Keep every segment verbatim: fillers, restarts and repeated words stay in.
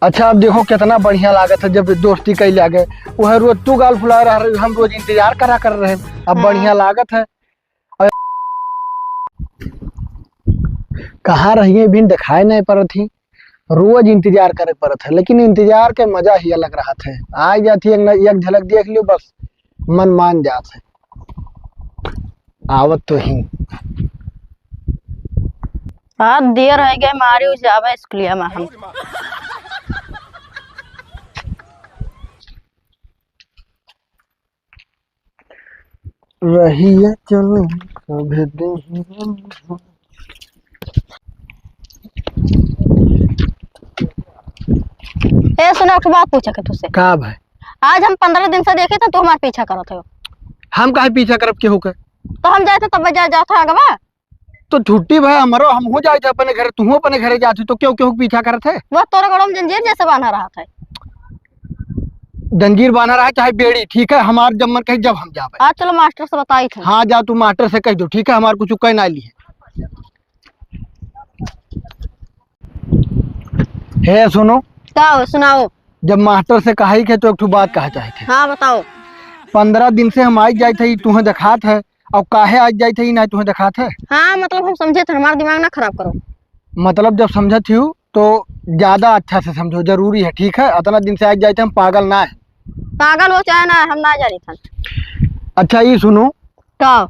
अच्छा, अब देखो कितना बढ़िया लागत है जब दोस्ती कइले आगे। वह रोज तू गाल फुला रहा रहे, हम रोज इंतजार करा कर रहे। अब हाँ। बढ़िया लागत है। और कहाँ रहिए बिन दिखाई नहीं पड़त ही, रोज इंतजार करे पड़त है, लेकिन इंतजार के मजा ही अलग रहत है। आ जाती है, एक न-, एक झलक देख लियो, बस मन मान जात है। आवत तो ही। अब देर होइ गए, मारी उ जावे स्कूलिया में हम। रहिया चल कभी दिन। ए, सुना, एक ठो बात पूछे के तुझसे। का भाई? आज हम पन्द्रह दिन से देखे थे, तू हमार पीछा करत हो। हम काहे पीछा करब केहू के? तो हम जाए थे तब जा, जात है अगवा। तो छुट्टी भाई हमरो, हम हो जाए थे अपने घरे, तू अपने घरे जाती, तो क्यों, क्यों पीछा करत है? वो तोरे गोड़ों में जंजीर जैसे बांधा रहत है। जंजीर बांधा रहा चाहे बेड़ी, ठीक है, हमार जब मन कहे जब हम जाबे। आज चलो मास्टर से बताई थे। हाँ, जा तू मास्टर से कह दो, ठीक है, हमार कुछ कह ना ली है। हे सुनो। का हो, सुनाओ। जब मास्टर से कहा ही के तो एक ठो बात कहा चाहे थे। हाँ, बताओ। पन्द्रह दिन से हम आई जाए थे, ई तुहें देखात है, और काहे आज जाए थे, ई ना तुहें देखात है। हाँ, मतलब हम समझे थे, हमारा दिमाग ना खराब करो। मतलब जब समझत ही तो ज्यादा अच्छा से समझो, जरूरी है, ठीक है। इतना दिन से आज जाए थे, हम पागल ना है। पागल हो चाहे ना, हम ना जानी था। अच्छा, ई सुनो। का?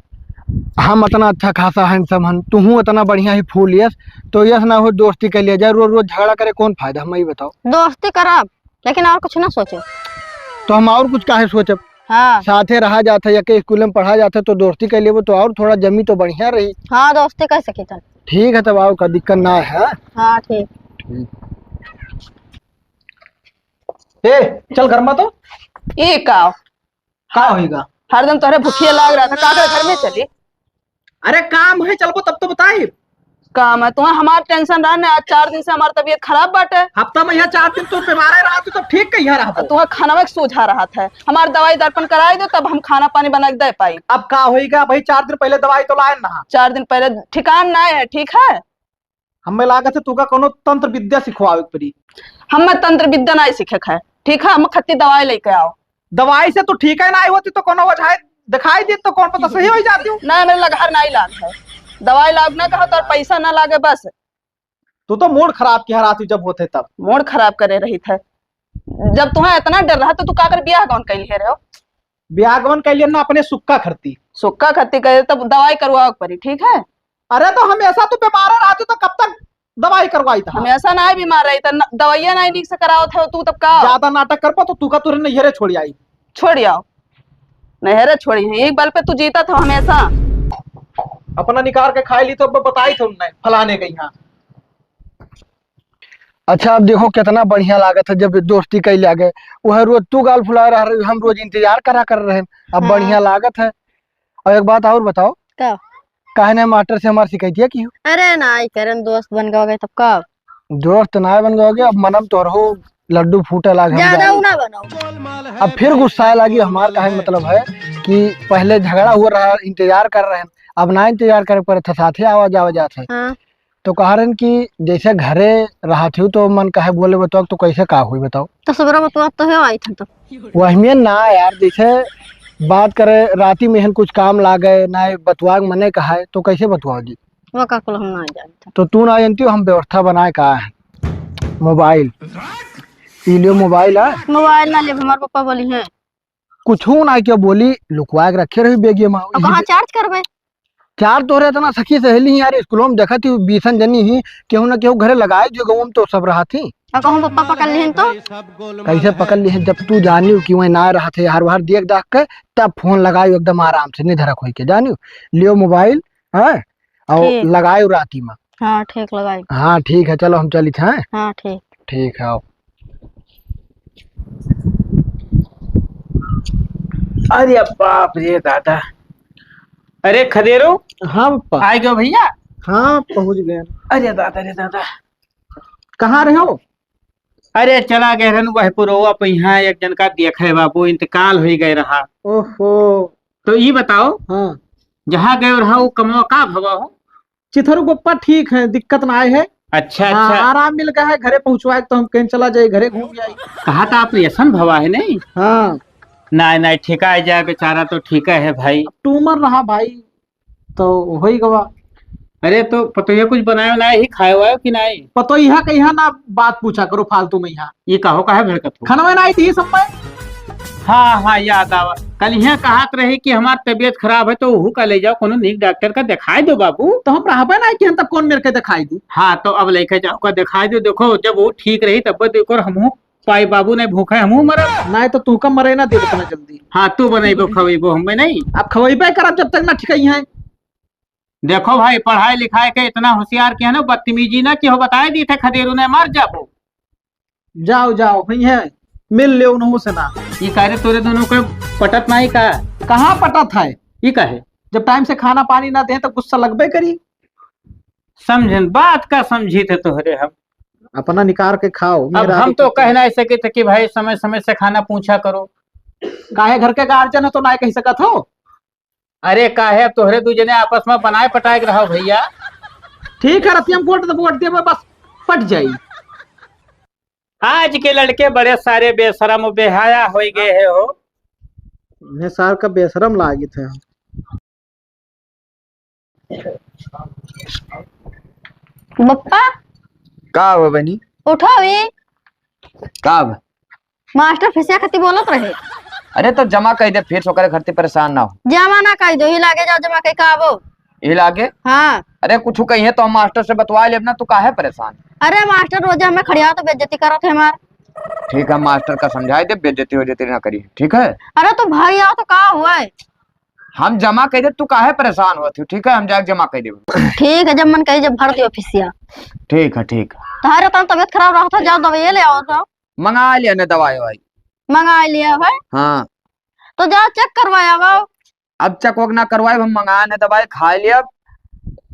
हम इतना अच्छा खासा handsome हन, तुहू इतना बढ़िया ही फूल यस, तो यस ना हो दोस्ती कर लिया जाए, रोज रोज झगड़ा करे कौन फायदा, हम ई बताओ। दोस्ती करब, लेकिन और कुछ ना सोचो। तो हम और कुछ काहे सोचब? हाँ। साथे रहा जात है, या के स्कूल में पढ़ा जात है, तो दोस्ती कर लेबो तो और थोड़ा जमी तो बढ़िया रही। हाँ, दोस्ती कर सकी था। ठीक है, तब आओ का दिक्कत ना है। हाँ, ठीक। ठीक। ए, चल घर में तो। ए का? का होइगा? हरदम तोहरे भुखिया लाग रहा था, का करे घर में चली? अरे काम है, चलबो तब तो बताई। काम है, तुम्हें हमार tension रहा ना, आज चार दिन से हमार तबीयत खराब बाटे। हफ्ता में यहाँ चार दिन तू बीमार रहा, तू तो ठीक कहिया रहा। तुम्हें खानवा के सोझा रहा था, हमार दवाई दर्पण कराई दो, तब हम खाना पानी बना के दे पाई। अब का होइगा भाई, चार दिन पहले दवाई तो लाए ना। चार दिन पहले ठिकान ना है, ठीक है? हमें लागत है तुका कोनो तंत्र विद्या सिखवावे के पड़ी। हमें तंत्र विद्या नहीं सीखे के है, ठीक है? हम खत्ती दवाई लेके आओ। दवाई से तू ठीक है नहीं होती तो कोनो वजह दिखाई दे तो कौन पता सही हो जाती हूँ। ना, मेरे लग हर नहीं लाग है, दवाई लाग ना कहो तो पैसा ना लागे बस। तू तो मूड खराब की हराती जब होते तब। मूड खराब करे रही थे, जब तुम्हें इतना डर रहा तो तू का कर ब्याह गवन कैल रहे हो? ब्याह गवन कैलिए ना अपने सुक्का खरती। सुक्का खरती करे तब दवाई करवावे के पड़ी, ठीक है? अरे तो हमेशा तू बीमार रहती तो कब तक दवाई करवाई था? हमेशा ना बीमार रही तो न-, दवाइया नहीं नीक से करावत है तू तब का? ज्यादा नाटक करबो तो तू का तुरंत नैहरे छोड़ आई। छोड़ आओ, नैहरे छोड़ी है, यही बल पे तू जीता था हमेशा। अपना निकाल के खाई ली तो अब बताई तो नहीं फलाने के यहाँ। अच्छा, अब देखो कितना बढ़िया लागत है जब दोस्ती कैले आगे। वह रोज तू गाल फुला रहा रहे, हम रोज इंतजार करा कर रहे। अब हाँ। बढ़िया लागत है। और एक बात और बताओ, का? काहे ना मास्टर से हमार शिकायतिया की हो? अरे ना, आई करन दोस्त बन गए तब का? दोस्त ना बन गए, अब मनम तोहरो लड्डू फूटे लाग हम ज्यादा जानी। उ ना बनाओ। अब फिर गुस्सा लागी हमार, काहे मतलब है कि पहले झगड़ा हुआ रहा, इंतजार कर रहे हैं, अब ना इंतजार करे पड़े थे, साथे आवा जावा जात है। हाँ। तो कहा रहन कि जैसे घरे रहत हूँ तो मन काहे बोले बताओ, तो कैसे का हुई बताओ? तो सुबह बताओ तो है आई था तो। वही में ना यार, जैसे बात करे राती में हन कुछ काम लागे ना बतुआ के मने कहा है, तो कैसे बतुआओ जी? वो का कुल हम ना जानते। तो तू ना जानती हो, हम व्यवस्था बनाए का है। मोबाइल, ई लियो मोबाइल है। मोबाइल ना लेब, हमार पापा बोली है। कुछ ना क्या बोली, लुकवा के रखे रही बेगिए माँ। अब कहाँ चार्ज करबे? चार तोहरे इतना सखी सहेली यार, स्कूलों में देखत ही बीसन जनी ही, केहू ना केहू घरे लगाए जो गाँव में तो सब रहत ही। और कहूँ पप्पा पकड़ लिहन तो? कैसे पकड़ लिहन? जब तू जानी कि वहीं ना रहत है, हर बार देख दाख के तब फोन लगायो एकदम आराम से, निधरक होई के जानियो, लियो मोबाइल, हाँ, और ठीक। लगायो राती में। हाँ, ठीक लगाई। हाँ, ठीक है, चलो हम चलित हैं। हाँ, ठीक। ठीक है, आओ। अरे बाप रे दादा। अरे खदेरो। हाँ पप्पा। आए गयो भैया? हाँ, पहुँच गए। अरे दादा रे दादा। कहाँ रहे हो? अरे चला गए रहन वह पुरवा पे, यहाँ एक जन का देखे बाबू, इंतकाल हो गए रहा। ओहो। तो ई बताओ, हाँ। जहाँ गए रहा वो कमवा का भवा हो? चिथरू पप्पा ठीक है, दिक्कत ना आए है। अच्छा, हाँ, अच्छा। आराम मिल गया है, घरे पहुँचवाए तो हम कहीं चला जाए, घरे घूम जाए। कहा था ऑपरेशन भवा है नहीं? हाँ। नहीं, नहीं, ठीक है, जाए बेचारा तो ठीक है भाई। अब ट्यूमर रहा भाई, तो हो ही गवा। अरे तो पतोहिया कुछ बनाए उनाए ही खाए वाए कि नहीं? पतोहिया के यहाँ ना बात पूछा करो फालतू में यहाँ। ये कहो काहे भड़कत हो? खाना में ना आई थी सब में। हाँ, हाँ, याद आवा। कल यहाँ कहत रही कि हमार तबीयत खराब है, तो ओहू का ले जाओ, कोनो नीक डॉक्टर का दिखाई दो बाबू। तो हम रहबे ना कि हम तब कौन मेरे के दिखाई दी? हाँ, तो अब लेके जाओ का दिखाई दो। देखो, जब वो ठीक रही तब देखो, हमहू पाई बाबू नहीं भूखा है, हमहू मरब। नहीं तो तू का मरे ना दे इतना जल्दी। हाँ, तू बनैबो खवैबो हमें नहीं। अब खवैबे करब जब तक ना ठीक है। देखो भाई, पढ़ाई लिखाई के इतना होशियार किया ना, बदतमीजी ना कि हो बताए दी थे खदेरू ने मर जाबो। जाओ, जाओ, हुई है, मिल ले उनहू से ना। ये कह रहे तोरे दोनों के पटत नहीं का? कहाँ पटत है? ये कहे? जब टाइम से खाना पानी ना दे तो गुस्सा लगबे करी। समझन, बात का समझी थे तोहरे हम। अपना निकार के खाओ, अब मेरा हम तो कह नहीं सके थे कि भाई समय समय से खाना पूछा करो। काहे घर के गार्जियन हो तो ना कह सकत हो? अरे काहे, अब तोहरे दू जने आपस में बनाए पटाए के रहो भैया। ठीक है, रतिया में वोट दबो, वोट देबो, बस पट जाई। आज के लड़के बड़े सारे बेशरम बेहाया हो गए हैं हो। इन्हें सार का बेशरम लागित है। बप्पा। का हो बनी? उठो ई। का बा? मास्टर फीसिया खातिर बोलत रहे। अरे तो जमा कइ दे, फिर से ओकरे खातिर परेशान ना हो। जमा ना कइ दो, ही लागे जाओ जमा कइ का आबो। ही लागे? हाँ। अरे कुछ कहिए तो हम मास्टर से बतवा लेब ना, तू काहे परेशान? अरे मास्टर रोज हमें खड़िया तो बेइज्जती करत है हमार। ठीक है, मास्टर का समझाए दे, बेइज्जती हो जती ना करी, ठीक है? अरे तो भाई आओ तो का हुआ है? हम जमा कइ दे, तू काहे परेशान होत हो, ठीक है? हम जाके जमा कइ देब। ठीक है, जब मन कही जब भर दियो फीसिया। ठीक है, ठीक है। तोहरे तन तबीयत खराब रहा था, जाओ दवाई ले आओ तो। मंगा लिया ने दवाई ववाई। मंगा लिया है? हाँ। तो जाओ चेक करवाया आओ। अब चेक वोक ना करवाए, हम मंगा ने दवाई खा लिया,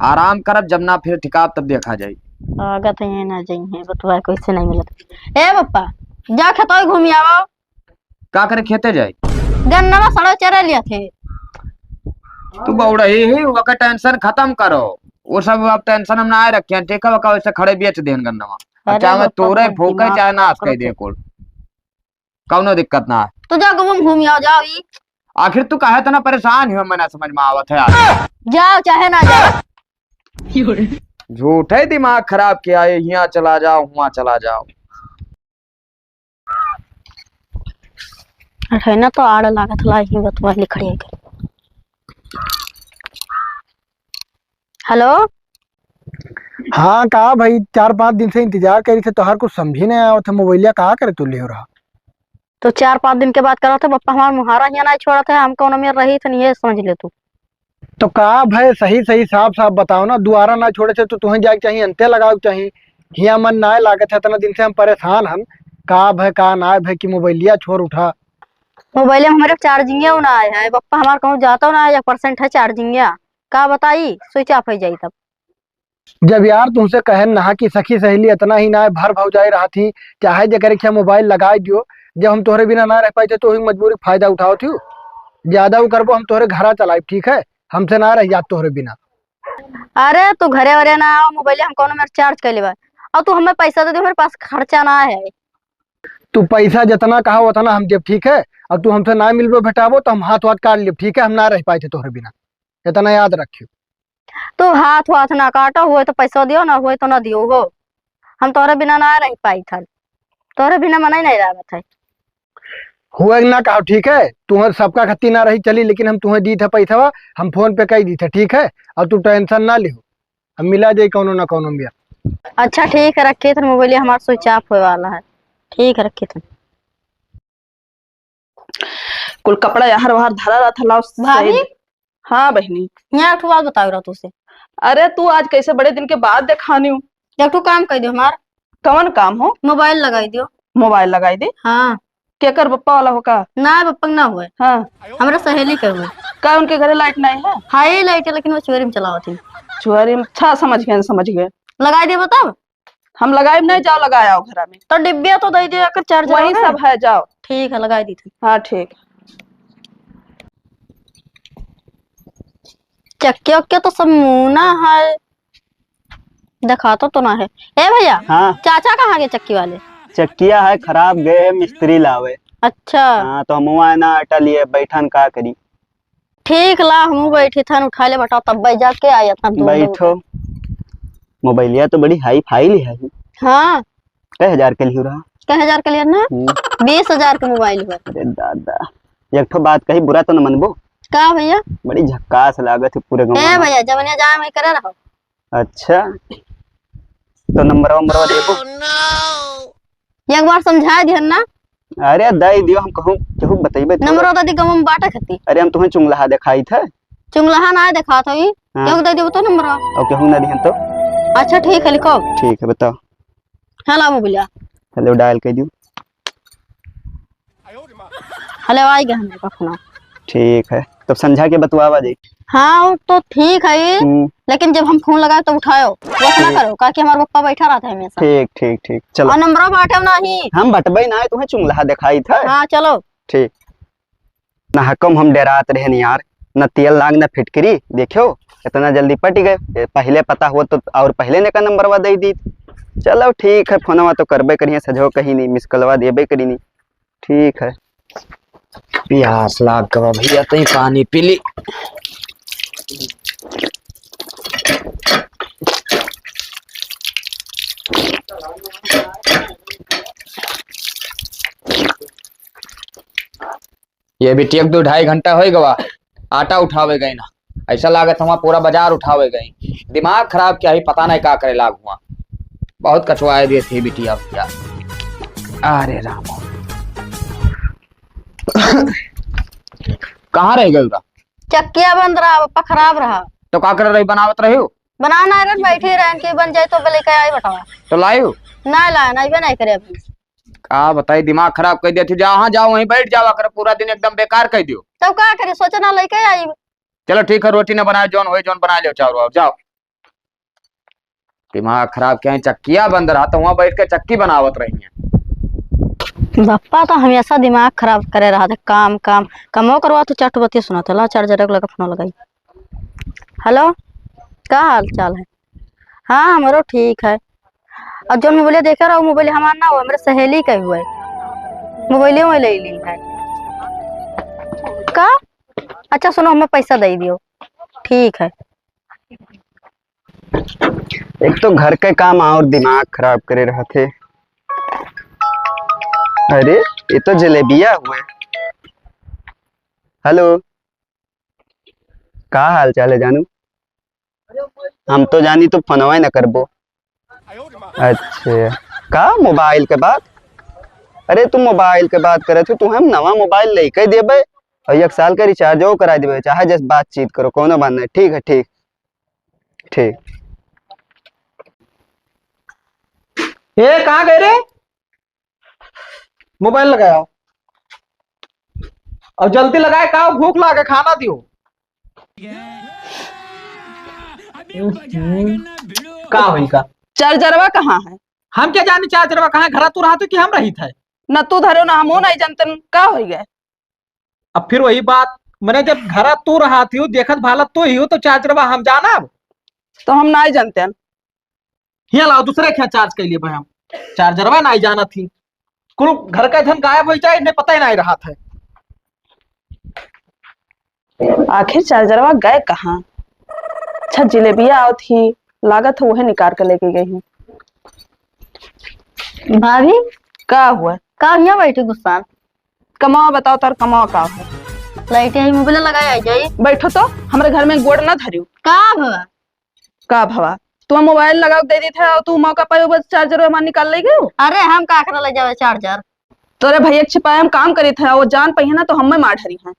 आराम करब, जब ना फिर ठिकाब तब देखा जाई। लागत है ये ना जाई है, बतवा कैसे नहीं मिलत। ए पप्पा, जा खेतोई घूमी आओ। का करे खेते जाई? गन्नवा सड़ो चरे लिया थे। तू बौड़ही ही, ओकर टेंशन खत्म करो। वो सब अब टेंशन हम ना आए रखे हैं, ठीक है? ओका वैसे खड़े बेच देहन गन्नवा। अब अरे चाहे बप्पा, तोरे बहुत फूके, दिमाग चाहे नाश खराब कर दे करत है। कुल। कौनो दिक्कत ना है। तो जाओ, घूम, घूम आओ, जाओ ई। आखिर तू काहे इतना परेशान हो, मैं ना समझ में आवत है यार। जाओ चाहे ना जाओ। झूठे दिमाग खराब किया है, हियाँ चला जाओ, हुआँ चला जाओ। अरे ना तो आड़ लागत ला ही बतवा लिखड़िया के। हेलो। हाँ, का भाई, चार पाँच दिन से इंतजार करी थे, तोहार कुछ समझी नहीं आवत है, मोबाइलिया का करे तू लियो रहा? तो चार पाँच दिन के बात करत है, बप्पा हमार मुहारा हियाँ नहीं छोड़त है, हम कौन में रही थे, ये समझ ले तू। तो का भय, सही सही साफ साफ बताओ ना, दुआरा ना छोड़े से तो तुहें जाए के चाहिए, अंते लगावे के चाहिए। हिया मन ना लागत है, इतना दिन से हम परेशान हन, का भय का ना भय कि मोबाइलिया छोड़ उठा। मोबाइल में हमारे चार्जिंग ना आए है, बप्पा हमार कहूँ जाता ना है, एक परसेंट है चार्जिंग, का बताई, स्विच ऑफ हो जाई तब। जब यार तुमसे कहन नहा कि सखी सहेली इतना ही ना है, भर भौजाई रहा थी, चाहे जेकरे के मोबाइल लगाए दियो, जब हम तोहरे बिना ना रह पाई थे तो वही मजबूरी के फायदा उठाओ थियो। ज्यादा वो करबो हम तोहरे घरा चलाइब, ठीक है, हमसे ना रह जात तोहरे बिना। अरे तू घरे वरे ना आओ, मोबाइल हम कौनो मेरे चार्ज कर लेबा, और तू हमें पैसा दे दे, मेरे पास खर्चा ना है। तू पैसा जितना कहा उतना हम देब, ठीक है, और तू हमसे ना मिलबो भेटाबो तो हम हाथ वाथ काट लेब, ठीक है, हम ना रह पाई थे तोहरे बिना, इतना याद रखियो। तो हाथ वाथ ना काटो, हुए तो पैसा दियो, ना हुए तो ना दियो हो। हम तोहरे बिना ना रह पाई थन, तोहरे बिना मना ही नहीं लागत है। हुए ना कहो, ठीक है, तुम्हें सबका खत्ती ना रही चली, लेकिन हम तुम्हें दी था पैसा, हम फोन पे कही दी था, ठीक है, और तू टेंशन ना लिहो, हम मिला जाई कौनो ना कौनो बिया। अच्छा ठीक है, रखिए थन मोबाइल, हमार स्विच ऑफ होए वाला है। ठीक है, रखिए थन। कुल कपड़ा याहर वाहर धरा रहा था, लाओ भाभी? सही। हाँ बहिनी। यहाँ एक ठो बात बतावे रहा तुझसे। अरे तू आज कैसे बड़े दिन के बाद देखानी हूँ? एक ठो काम कर दियो हमार। कौन काम हो? मोबाइल लगाई दियो। मोबाइल लगाई दे? हाँ। केकर बप्पा वाला हो का? ना बप्पा ना हुए। हाँ। हमरा सहेली के हुए। का उनके घरे लाइट नहीं है? हाय लाइट है लेकिन वो चुहरी में चलावत ही। चुहरी में, अच्छा समझ गए, समझ गए। लगाई दे बताओ। हम लगाइब नहीं, जाओ लगाए आओ घरा में। तो डिब्बिया तो दे दे, अगर चार्जर वही सब है, जाओ। ठीक है, लगाई दी थी। हाँ, ठीक। चक्के उक्के तो सब मुना है। देखात तो ना है। ए भइया, हाँ। चाचा कहाँ गए चक्की वाले? चक्किया है, खराब गए है मिस्त्री लावे। अच्छा। हाँ, तो हम वहाँ ना आटा लिए बैठन का करी। ठीक ला, हमहू बैठी थन, उठा ले बटाओ, तब बैठ जाके आया था दूध बैठो। मोबाइलिया तो बड़ी हाई फाई ली है। हाँ। कै हजार के लियो रहा? कै हजार के लियो ना? हम्म। बीस हजार के मोबाइल बा। अरे दादा, एक ठो बात कही, बुरा तो न मनबो? का भइया? बड़ी झक्कास लागत है पूरे गाँव ए में। भइया, जवनिया जाए में करे रहो। अच्छा, तो नंबरवा, नंबरवा देबो? एक बार समझा दिहन ना। अरे दे दियो, हम कहूँ केहू बतइबे तो। नंबरवा दे दी, गाँव में बाटे खती। अरे हम तुम्हें चुंगलहा देखाई थे। चुंगलहा ना देखात हई। हाँ। केहू दे दियो तो नंबरवा। और केहू ना दिहन तो? अच्छा ठीक है, लिखो। ठीक है, बताओ। हेलो मोबाइलिया। हेलो, डायल कर दियो। हेलो, आई गए हमरे का फोन। ठीक है, तब संझा के बतवावा जाई। हाँ, वो तो ठीक है, हम्म। लेकिन जब हम फोन लगाए तो उठायो, वो ना ठीक। करो, काहे कि हमार पप्पा बैठा रहता है हमेशा। ठीक, ठीक, ठीक, चलो। और नंबरवा बाटे नहीं। हम बटबे ना है, तुम्हें चुंगलहा देखाई था। हाँ, चलो। ठीक। ना हकम हम डेरात रहन यार, न तेल लाग न फिटकरी, देखो इतना जल्दी पटि गए। ए, पहिले पता होत तो और पहिले ने का नंबरवा दे दी। चलो ठीक है, फोनवा तो करबे करिए, सजो कहीं नहीं, मिस कॉलवा देबे करी नहीं। ठीक है। प्यास लाग गवा भइया, तई पानी पी ली। ये बिटिया के दो ढाई घंटा होइ गवा, आटा उठावे गई ना, ऐसा लागत हुआ पूरा बाजार उठावे गई। दिमाग खराब क्या है, पता नहीं का करे लाग हुआ। बहुत कचवाए देत ही बिटिया भइया। अरे राम। कहाँ रह गई बा? चक्किया बंद रहा, पप्पा खराब रहा। तो का कर रही, बनावत रही हो? बना ना रहे, बैठी रहन कि बन जाए तो लेके आई बटवा। तो लाई हो? ना लाए, ना, अइबे नहीं करे अभी। का बताई, दिमाग खराब कर दिया। तू जहाँ जाओ वहीं बैठ जावा कर, पूरा दिन एकदम बेकार कर दियो। तब का करी, सोचे ना लेके आई। चलो ठीक है, रोटी ना बनाए, जौन होए जौन बना लो, चाउर वाउर, जाओ। दिमाग खराब क्या है, चक्किया बंद रहा तो वहाँ बैठ के चक्की बनावत रही है। बप्पा तो हमेशा दिमाग खराब करे रहा था, काम काम कमो करवा तो चट बतिया सुना था। ला चार्जर लगा, फोन लगाई। हेलो, का हाल चाल है? हाँ, हमरो ठीक है। और जौन मोबाइल देखे रहो, मोबाइल हमार ना हो, हमरे सहेली का हुआ है, मोबाइल वही ले ली है। का? अच्छा सुनो, हमें पैसा दे दियो। ठीक है। एक तो घर के काम और दिमाग खराब करे रहत है। अरे, ये तो जलेबिया हुए। हेलो, का हाल चाल है जानू? हम तो जानी तो फोनवा ही ना करबो। अच्छा, का मोबाइल के बात? अरे तू मोबाइल के बात करत हो, तू हम नवा मोबाइल लेके देबे और एक साल का रिचार्जो करा देबे, चाहे जस बातचीत करो, कोनो बात नहीं। ठीक है, ठीक, ठीक। ए, कहाँ गए रे? मोबाइल लगाओ। और जल्दी लगाए, का भूख लागे, खाना दियो। का होई का? चार्जरवा कहाँ है? हम क्या जानी चार्जरवा कहाँ है? घर तू रहत हो कि हम रहित है? न तू धरो, न हमहू नहीं जानतन, का होई गए? अब फिर वही बात, मैंने जब घर तू रहत हो, देखत भालत तू ही हो, तो चार्जरवा हम जानब? तो हम नहीं जानते हैं। हियाँ लाओ, दूसरे के यहाँ चार्ज कर लिए भाई हम। चार्जरवा नहीं जानत ही। कुल घर का धन गायब हो जाए, इन्हें पता ही नहीं रहत है। आखिर चार्जरवा गए कहाँ? अच्छा, जिलेबिया आवत ही, लागत है वहे निकाल के लेके गई हूँ। भाभी, का हुआ? का हियाँ बैठी गुस्सान? कमावा बताओ, तार कमावा का है? लाइट आई, मोबाइल लगाए आ जाई। बैठो तो, हमरे घर में गोड़ ना धरियो। का भवा? का भवा? तुम्हार मोबाइल लगा के दे दी था और तू मौका पाई वो चार्जर हमार निकाल ले गयो। अरे हम का करे ले जावे चार्जर? तोरे भैया के छिपाए हम काम करी थे, वो जान पाई है ना तो हमें मार डरी है।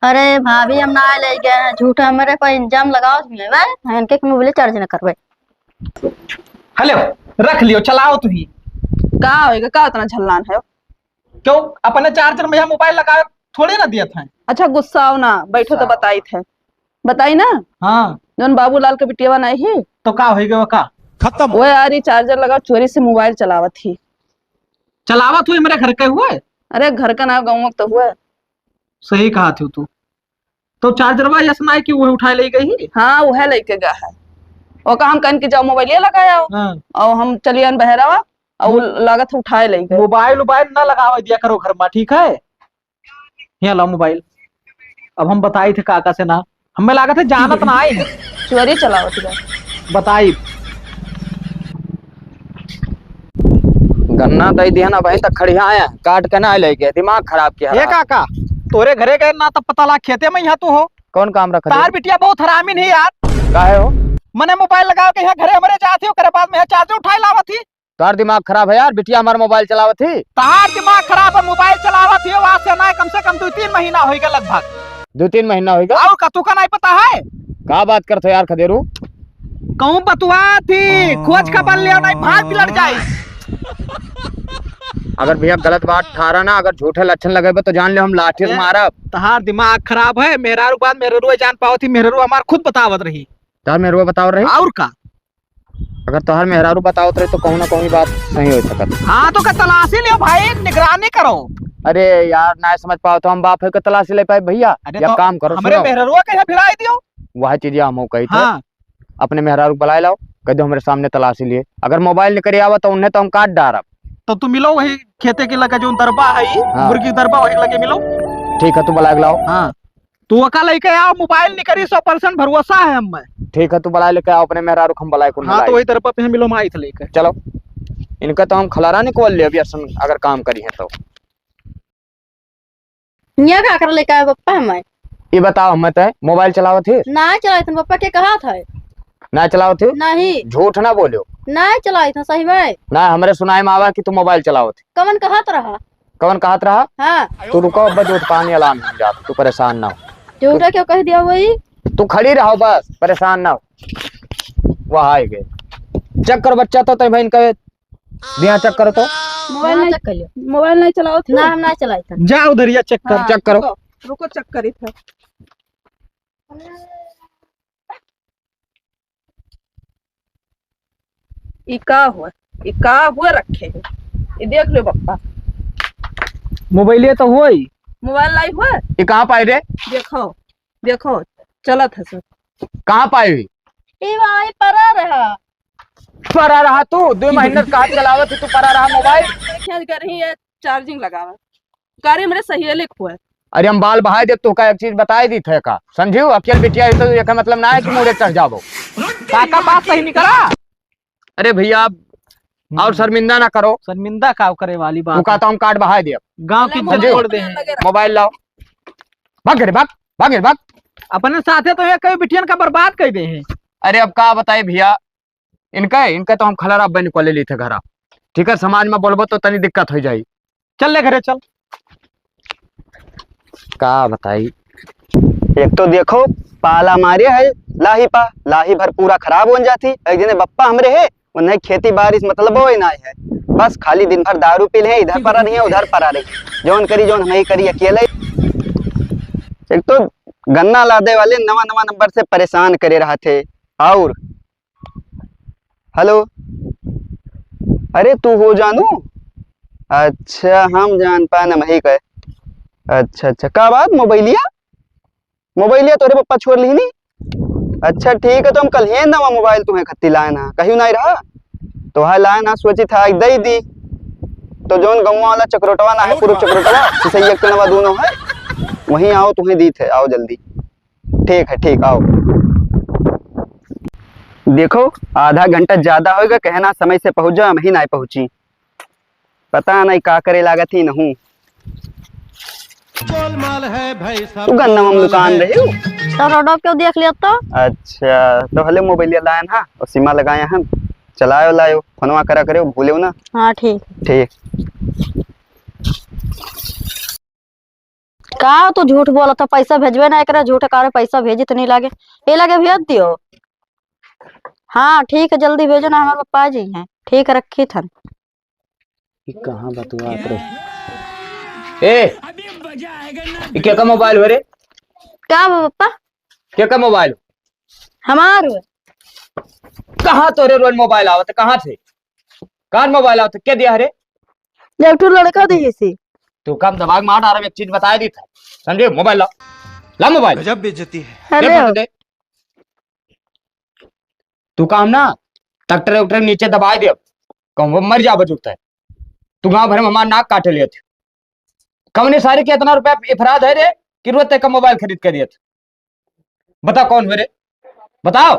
अरे भाभी हम ना ले गए हैं, झूठा हमारे पर इल्जाम लगाओ तुम, बे? हम इनके मोबाइल चार्ज ना करबे। हेलो, रख लियो, चलाओ तू ही। का होएगा, का इतना झल्लान है? क्यों, अपने चार्जर में यह मोबाइल लगावे थोड़े ना दिया था। अच्छा, गुस्साओ ना, बैठो तो गुस्साओ। बताई थे। बताई ना? हाँ। जौन बाबूलाल के बिटिया नहीं ही? तो का होई गवा का? खत्म। वो यार, ये चार्जर लगा, चोरी से मोबाइल चलावत ही। चलावत हुई मेरे घर के हुए? अरे, घर का ना, गाँव तो हुए। सही कहा थी तू। तो चार्जरवा यस ना है कि वो उठाए ले गई ही? हाँ, वह लेके गया है। ओका हम कहन कि जाओ मोबाइलिया लगाए आओ। हाँ। और हम चलियन बहरावा, और वो हम्म। लागत उठाए ले गए। मोबाइल उबाइल ना लगावे दिया करो घर में, ठीक है? यहाँ लाओ मोबाइल, अब हम बताई थे काका से ना, हमें लागत है जानत ना आई है। चोरी चलावत है। बताई। गन्ना दई दिया ना, वहीं तक खड़िया आया, काट के ना लेके, दिमाग खराब किया हे रहा। काका, तोरे घरे गए ना तब पता लाग खेते में यहाँ तू हो। कौन काम रख दे? तार बिटिया बहुत हरामी नहीं यार। काहे हो? मने मोबाइल लगा के यहाँ घरे हमरे जात ही, ओकरे बाद में यहाँ चार्जर उठाए लावत ही। तार दिमाग खराब है यार, बिटिया हमार मोबाइल चलावत ही। तार दिमाग खराब है, मोबाइल चलावत ही, वहाँ से ना कम से कम दो तीन महीना होई गए लगभग। दो तीन महीना होई गए? और का तू का नहीं पता है? का बात करत हो यार खदेरू? कहूँ बतुआ थी, खोज खबर लियो नहीं, भाग बिलड़ जाए। अगर भैया गलत बात ठहरा ना, अगर झूठे लक्षण लगे तो जान ले हम लाठी से अरे, मारब। तहार दिमाग खराब है, मेहरारू के बाद मेहरारू जान पावत ही, मेहरारू हमार खुद बतावत रही। तार मेहरारू बतावत रही? और का? अगर तोहर मेहरारू बतावत रही तो कहूँ ना कहूँ बात सही हो सकत। हाँ, तो का तलाशी लियो भाई, निगरानी करो। अरे यार, ना समझ पाओ तो हम बाप है के तलाशी ले पाए भैया? अरे या तो काम करो, हमरे सुनो। मेहरारू के यहाँ भिड़ाई दियो। वह चीज हम कही थे। हाँ। अपने मेहरारू को बुलाए लाओ, कह दो हमरे सामने तलाशी लिए। अगर मोबाइल निकल आवा तो उन्हें तो हम काट डारब। तो तू मिलो वही खेते के लगे जो दरबा है, हाँ। मुर्गी दरबा वही लगे मिलो। ठीक है, तू बुला के लाओ। हाँ। तू ओका लेके आओ, मोबाइल निकरी, सौ परसेंट भरोसा है हमें। ठीक है, तू बुला लेके आओ अपने मेहरारू को, हम बुलाए कुल हाँ, मिलाई। तो वही तरफ पे हम मिलो माई थे लेके। चलो, इनका तो हम खलारा निकाल ले अभी, असन अगर काम करी है तो। ये का कर लेके आए पप्पा हमें? ये बताओ, हमें तो मोबाइल चलावत है? ना चलाइत हन, पप्पा के कहा था? ना चलावत है? नहीं। झूठ ना बोलो। ना चलाइत हन, सही में। ना, हमरे सुनाई में आवा कि तू मोबाइल चलावत है। कवन कहत रहा? कवन कहत रहा? हाँ। तू रुको, अब दूध पानी अलान हो जात, तू परेशान ना हो। झूठा क्यों कह दिया वही? तू खड़ी रहो बस, परेशान ना हो। वह आए गए। चेक करो बच्चा, तो तय भाई इनका दिया चेक करो तो। मोबाइल हाँ, नहीं, चेक कर लियो। मोबाइल नहीं चलाओ थे? ना, हम ना चलाइत हन। जा उधर या चेक कर। हाँ, चेक करो। रुको, रुको, चेक करी था। ई का हुआ? ई का हुआ रखे है? ई देख लो पप्पा। मोबाइलिया तो हुआ ही। मोबाइल लाई हुआ? ई कहाँ पाई रे? देखो, देखो, चलत है सब। कहाँ पाई हुई? ई भाई परा रहा। परा रहा तू? दो महीने से कहाँ चलावत है तू परा रहा मोबाइल? खेल कर रही है, चार्जिंग लगावा। का रे, हमरे सहेली क हुआ। अरे हम बाल बहाए देब, तोहका एक चीज बताए दी थे का, समझियो? अकेल बिटिया है तो एकर मतलब ना है कि मूड़े चढ़ जाबो। काका बात सही निकला। अरे भैया, अब और हम्म। शर्मिंदा ना करो। शर्मिंदा का करे वाली बात तू है? का तो हम कार्ड बहाए देब। गाँव की इज्जत समझियो? छोड़ दे हैं। मोबाइल लाओ। भाग घरे, भाग, भाग घरे, भाग। अपने साथे तो ये कई बिटियन का बर्बाद कर दे हैं। अरे अब का बताई भैया, इनका, इनका तो हम खलरा बन को ले ली थे घरा। ठीक है, समाज में बोलबो तो तनी दिक्कत हो जाई। चल ले घरे चल। का बताई, एक तो देखो पाला मारे है लाही पा, लाही भर पूरा खराब हो जाती। एक दिन बप्पा हमरे है, उन्हें खेती बाड़ी से मतलब हो ही ना है, बस खाली दिन भर दारू पी ले, इधर परा रही है, उधर परा रही, जौन करी जौन हम ही करी अकेले। एक तो गन्ना लादे वाले नवा नवा नंबर से परेशान करे रहा थे। और हेलो, अरे तू हो जानू? अच्छा, हम जान पान हम ही कहे। अच्छा अच्छा, का बात मोबाइलिया? मोबाइलिया तोरे पप्पा छोड़ लिहिनी? अच्छा ठीक है, तो हम कल ही नवा मोबाइल तुम्हें खत्ती लाए ना, कहीं नहीं रहा तो है लाए ना, सोची था एक दे दी, तो जौन गौवा वाला चक्रोटवा ना है, पूरा चक्रोटवा, जैसे एक नवा दोनों है, वहीं आओ, तुम्हें दी थे, आओ जल्दी। ठीक है, ठीक, आओ। देखो, आधा घंटा ज्यादा होएगा, कहना समय से पहुंच जाओ, हम ही नहीं पहुंची। पता नहीं का करे लागत ही नहूं। तू गन्ना में दुकान रही हो? तो रोडो क्यों देख लिया तो? अच्छा, तो हले मोबाइल लाए ना, और सिमा लगाए हम, चलायो लायो, फोनवा करा करे, भूले ना। हाँ, ठीक। ठीक। का तू झूठ बोलत ह? पैसा भेजबे ना करे, झूठ कारे पैसा भेजित नहीं लागे। ए लागे भेज दियो। हाँ ठीक है, जल्दी भेजो ना, हमारे पप्पा जी हैं। ठीक है, रखी थन। ई कहाँ बतुआत रहे? ए, ई के का मोबाइल हो रे? का बा पप्पा? के का मोबाइल? हमार। कहाँ तोरे रोज मोबाइल आवत? कहाँ से? कौन मोबाइल आवत? के दिया रे? एक ठो लड़का दिए से। तू कम दिमाग मार, आराम एक चीज बताए दी था। समझे? मोबाइल ला। ला मोबाइल। गजब बेइज्जती है। अरे। दे फोन दे। तू काम ना, ट्रैक्टर उक्टर नीचे दबाइ दे, कहूँ मर जा बजुरत है। तू गाँव भर में हमार नाक काटे लेत। कवने सारे के इतना रुपया इफराद है रे कि रोज तक का मोबाइल खरीद के देत? बता कौन हुए रे, बताओ।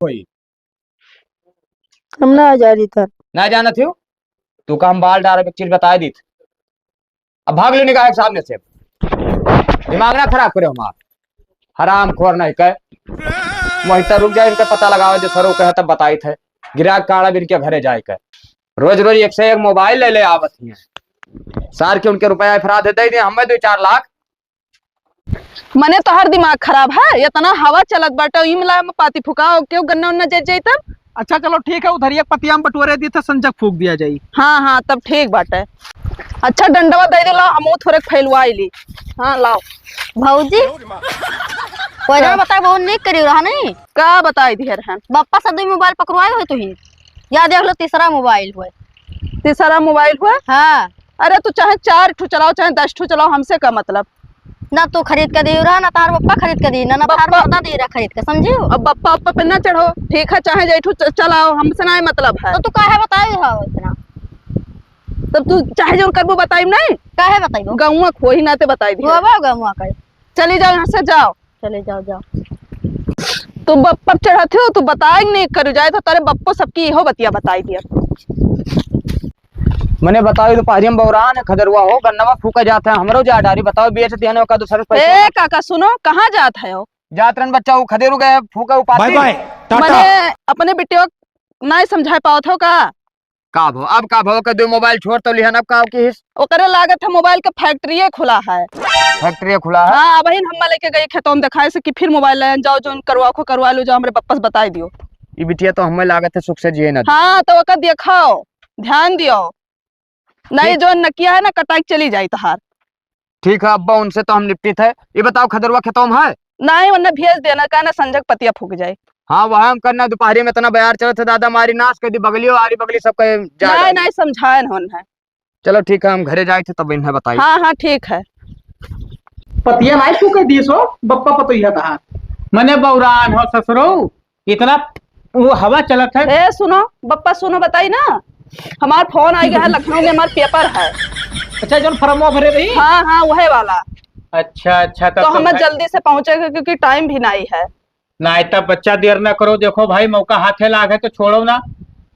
कोई हम ना जानी था। ना जानत हो? तू का हम बाल डारे एक चीज बताइ दीत। अब भाग ले निगाह के सामने से, दिमाग ना खराब करे हमार। हराम खोर नहीं कहे, वहीं तक रुक जाए, इनका पता लगावे जो सरो कहे तब बताइत है। गिराक काड़ा भी इनके घरे जाए के, रोज रोज एक से एक मोबाइल ले ले आवत ही। सार के उनके रुपया इफराद दे दे हमें दो चार लाख। मने तोहर दिमाग खराब है, इतना हवा चलत बाटे, ई मिला में पाती फुका, क्यों गन्ना उन्ना जज जाई तब? अच्छा चलो ठीक है, उधर एक पतिया में बटोरे दी थे, संजक फूक दिया जाई। हाँ हाँ, तब ठीक बाटे। अच्छा डंडवा दे दे, लाओ, हमहू थोड़े फैलवाई ली। हाँ लाओ। भौजी, वजह बता, बहुत नीक करी रहा नहीं। का बताई दिए रहन? बप्पा से दो मोबाइल पकड़वाए हो तुही, या देख लो तीसरा मोबाइल हुए। तीसरा मोबाइल हुए? हाँ। अरे तू चाहे चार ठो चलाओ, चाहे दस ठो चलाओ, हमसे का मतलब? ना तू खरीद के दियो रहा, ना तार बप्पा खरीद के दी, ना, ना तार बप्पा मर्दा दे रहा खरीद के, समझियो? अब बप्पा, बप्पा पे ना चढ़ो, ठीक है, चाहे जैठू च-, चलाओ, हमसे ना मतलब है। तो तू काहे बताई हो इतना? तब तू चाहे जौन करबो बताई नहीं। काहे बताइबो? गौवा खोही नाते बताई दिया। गौवा, गौवा का। चली जाओ यहाँ से, जाओ। चले जाओ, जाओ। तू बप्पा पे चढ़त हो, तू बताए नहीं करू जाए तो तेरे बप्पो सबकी इहो बतिया बताई दिया। मने बताओ, ये तो पहरी में बौरान है, खदरुआ हो, गन्नवा फूका जात है, हमरो जा डारी, बताओ, बेच दिया ना, का दूसरे से पैसा ए, काका, सुनो, कहाँ जात है हो? जात रहन बच्चा, वो खदेरू गए, फूका उपाती। बाय बाय, टाटा। मने अपने बिटियो नहीं समझा पावत हो का? का भो, अब का भो, के दो मोबाइल छोड़ तो लिहन, अब का किहिस? ओकरे लागत है मोबाइल के फैक्ट्रिये खुला है। फैक्ट्रिये खुला है? हाँ, अबहिन हम लेके गई खेतों में देखाए से कि फिर मोबाइल लेन जाओ, जोन करवा खो करवा लो, जो हमरे बप्पा से बताई दियो। ई बिटिया तो हमें लागत है सुख से जिए ना दे। हाँ, तो ओकर देखाओ, ध्यान दियो। नहीं, ठीक। जो नकिया है ना, कटाई के चली जाई तहार। ठीक है अब्बा, उनसे तो हम निपटित है। ये बताओ, खदरवा खेतों में है? नहीं, उन्हें भेज देना, का ना संजक पतिया फूक जाए। हाँ, वह हम करना, दोपहरी में इतना बयार चलत है, दादा मारी नाश कर दी, बगलियो आरी बगली सब कहे जा नहीं, डाली। नहीं, समझाए न उन्हें। चलो ठीक है, हम घरे जाए थे तब इन्हें बताई। हाँ, हाँ, ठीक है। पतिया नहीं फूके दिए सो, बप्पा पतोहिया तहार। मने बौरान हो ससुरो। इतना वो हवा चलत है। ए, सुनो, बप्पा, सुनो, बताई ना, हमार फोन आ गया है, लखनऊ में हमार पेपर है। अच्छा, जौन फॉर्मवा भरे रही? हाँ, हाँ, वहे वाला। अच्छा, अच्छा, तब तो तो हमें भाई जल्दी से पहुँचे के, क्योंकि टाइम भी नहीं है। नहीं, तब बच्चा देर ना करो, देखो भाई, मौका हाथे लाग है तो छोड़ो ना।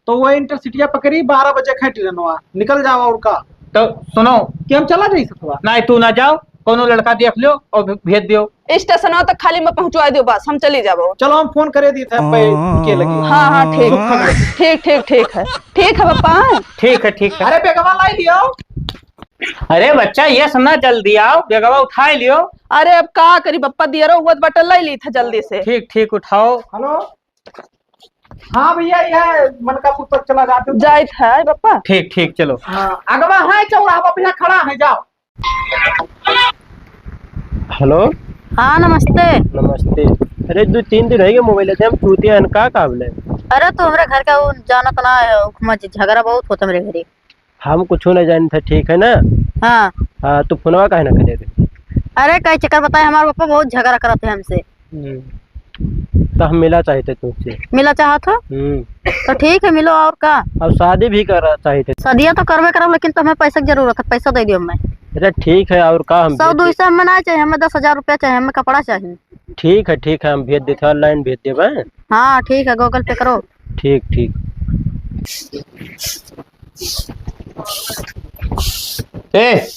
तो वो इंटरसिटिया पकड़ी, बारह बजे खै ट्रेनवा, निकल जाओ और का। तो सुनो। कि हम चला जाई सथवा? नहीं, तू ना जाओ, कोनो लड़का देख लो और भे-, भेज दियो। स्टेशनवा तक खाली में पहुँचवा दियो, बस हम चली जाबो। चलो, हम फोन करे दी थे, अब भाई, के लगी। हाँ, हाँ, ठीक। ठीक, ठीक, ठीक है। ठीक है, पापा। ठीक है, ठीक है। अरे, बेगवा लाई लियो। अरे बच्चा, ये सुना, जल्दी आओ, बेगवा उठाए लियो। अरे, अब का करी, पप्पा दियरो हुआ तो बटन लाई ली था जल्दी से। ठीक, ठीक, उठाओ। हेलो। हाँ भैया, ये मनकापुर तक चला जाते हो। जाइत है, पप्पा। ठीक, ठीक, चलो। हाँ, अगवा है चौराहा, भैया खड़ा है, जाओ। हेलो। हाँ, नमस्ते। नमस्ते। अरे, दो तीन दिन होइ गए मोबाइल लेते, हम चूतिया हन, का काबले? अरे, तू हमरे घर का वो जानत ना है, ओखमा झगड़ा बहुत होत हमरे घरे। हम कुछो नहीं जानत है, ठीक है ना? हाँ। हाँ, तू फोनवा काहे ना करे रे? अरे, कई चक्कर बताए, हमारे पापा बहुत झगड़ा करत है हमसे। हम्म। तो हम मिला चाहित है तुमसे। मिला चाहत हो? हम्म। तो ठीक है, मिलो, और का? अब शादी भी करा चाहित है। शादियाँ तो करबे करब, लेकिन तुम्हें पैसा की जरूरत है, पैसा दे दियो हमें। अरे ठीक है, और का हम सौ भेज दे- दो सौ हमें ना चाहिए, हमें दस हजार रुपया चाहिए, हमें कपड़ा चाहिए। ठीक है, ठीक है, हम भेज देते हैं, online भेज देबे। हाँ, ठीक है, Google Pay करो। ठीक, ठीक। ए,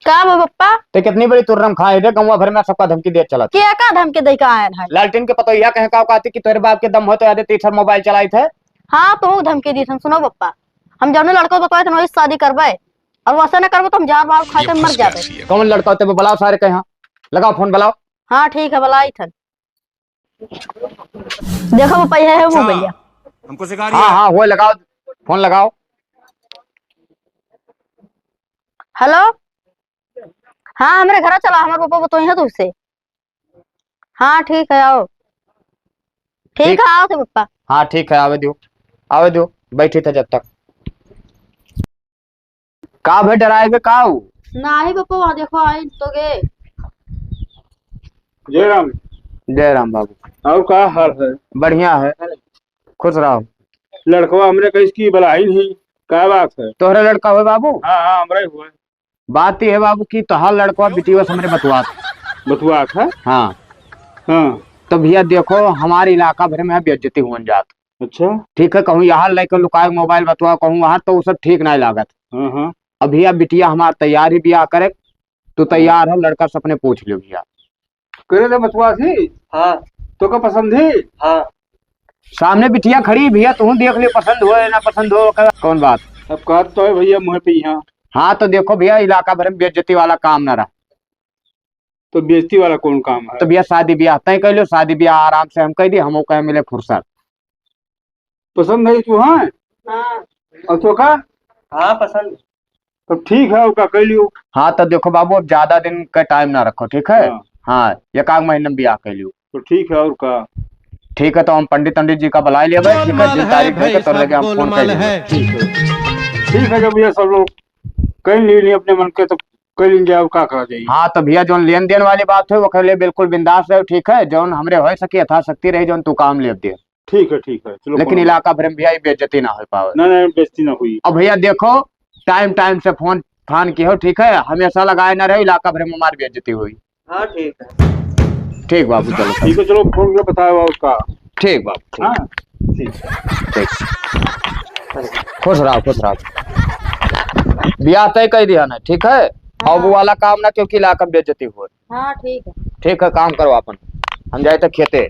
का बा पप्पा? ते कितनी बड़ी तुर्रम खाए रे, गौवा भर में सबका धमकी देत चलत। के का धमकी दे के आयल है? लालटेन के पतोहिया कहे का कहती कि तोरे बाप के दम हो तो यादे तीसर मोबाइल चलाइत है। हाँ, तो धमकी दी थन। सुनो पप्पा, हम जौने लड़का बताए थन वही शादी करबे, और वैसे न करबे तो हम जान मार खाए के मर जाबे। कौन लड़का होते बुलाओ सारे के यहाँ, लगाओ फोन बुलाओ। हाँ ठीक है, बुलाई थन। देखो पप्पा, ये है वो भैया। हमको सिखा रही हाँ, है। हाँ, वो लगाओ, फोन लगाओ। हेलो, हाँ, हमरे घर चला, हमारे पप्पा बतोई है तुमसे। हाँ, ठीक है, आओ। ठीक ठीक। है, आओ थे पप्पा। हाँ, ठीक है, आवे दियो, आवे दियो, बैठी थे जब तक। का भे डराए के का हो? नाही बापू, वहाँ देखो, आई तो गे। जय राम। जय राम बाबू। और का हाल है? बढ़िया है, खुश रहो। लड़कवा हमरे कहिस कि बलाइन ही, का बात है? तोहरे लड़का होय बाबू? हाँ, हाँ, हमरे होय। बात ये है बाबू कि तोहार लड़कवा बिटिया से हमरे बतुआत। बतुआत है? हाँ। हाँ। तो भैया देखो, हमारे इलाका भर में बेइज्जती हुअन जात। अच्छा। ठीक है, कहूँ यहाँ लेके लुकाए मोबाइल बतुआ, कहूँ वहाँ, तो वो सब ठीक नहीं लागत। हाँ, हाँ। अब भैया बिटिया हमार तैयार ही बियाह करे, तू तैयार हो, लड़का से अपने पूछ लियो भैया। करे ले बतुआ थी? हाँ। तो का पसंद ही? हाँ। सामने बिटिया खड़ी भैया, तू देख ले, पसंद हो या ना पसंद हो, का-, कौन बात? अब कहत तो है भैया मुँह पे यहाँ। हाँ, तो देखो भैया, इलाका भर में बेइज्जती वाला काम ना रहा। तो बेइज्जती वाला कौन काम है? तो भैया, शादी ब्याह तय कर लो, शादी ब्याह आराम से हम कह दी, हमो कहे मिले फुर्सत। पसंद है तू, हाँ? हाँ। और तो का? हाँ, पसंद। तो ठीक है, ओका कह लियो। हाँ, तो देखो बाबू, अब ज्यादा दिन का टाइम ना रखो, ठीक है? हाँ। हाँ, एक आध महीने में ब्याह कर लियो। तो ठीक है, और का? ठीक है, तो हम पंडित, पंडित जी का बुला लिया भाई, ठीक है? जिन तारीख है, तोर लगे हम फोन कर लेंगे। ठीक है, ठीक है, जब ये सब लोग कह लिए अपने मन के, तो कह लेंगे, और का करा जाए। हाँ, तो भैया, जौन लेन देन वाली बात है, वो कह ले, बिल्कुल बिंदास रहो, ठीक है? जौन हमरे हो सके यथाशक्ति रही, जौन तू काम ले दे। ठीक है, ठीक है, चलो, लेकिन कोनो इलाका भर में भैया, ये बेइज्जती ना हो पावे। ना, ना, बेइज्जती ना हुई। अब भैया देखो, टाइम टाइम से फोन फान किहो, ठीक है? हमेशा लगाए ना रहो, इलाका भर में हमारी बेइज्जती हुई। हाँ, ठीक है। ठीक बाबू, चलो। ठीक है, चलो, फोन के बताओ और का। ठीक बाबू, ठीक। हाँ, ठीक। ठीक। खुश रहो, खुश रहो। ब्याह तय कर दिया ना, ठीक है? हाँ। अब वो वाला काम ना, क्योंकि इलाका में बेइज्जती हो। हाँ, ठीक है। ठीक है, काम करो अपन, हम जाए तो खेते।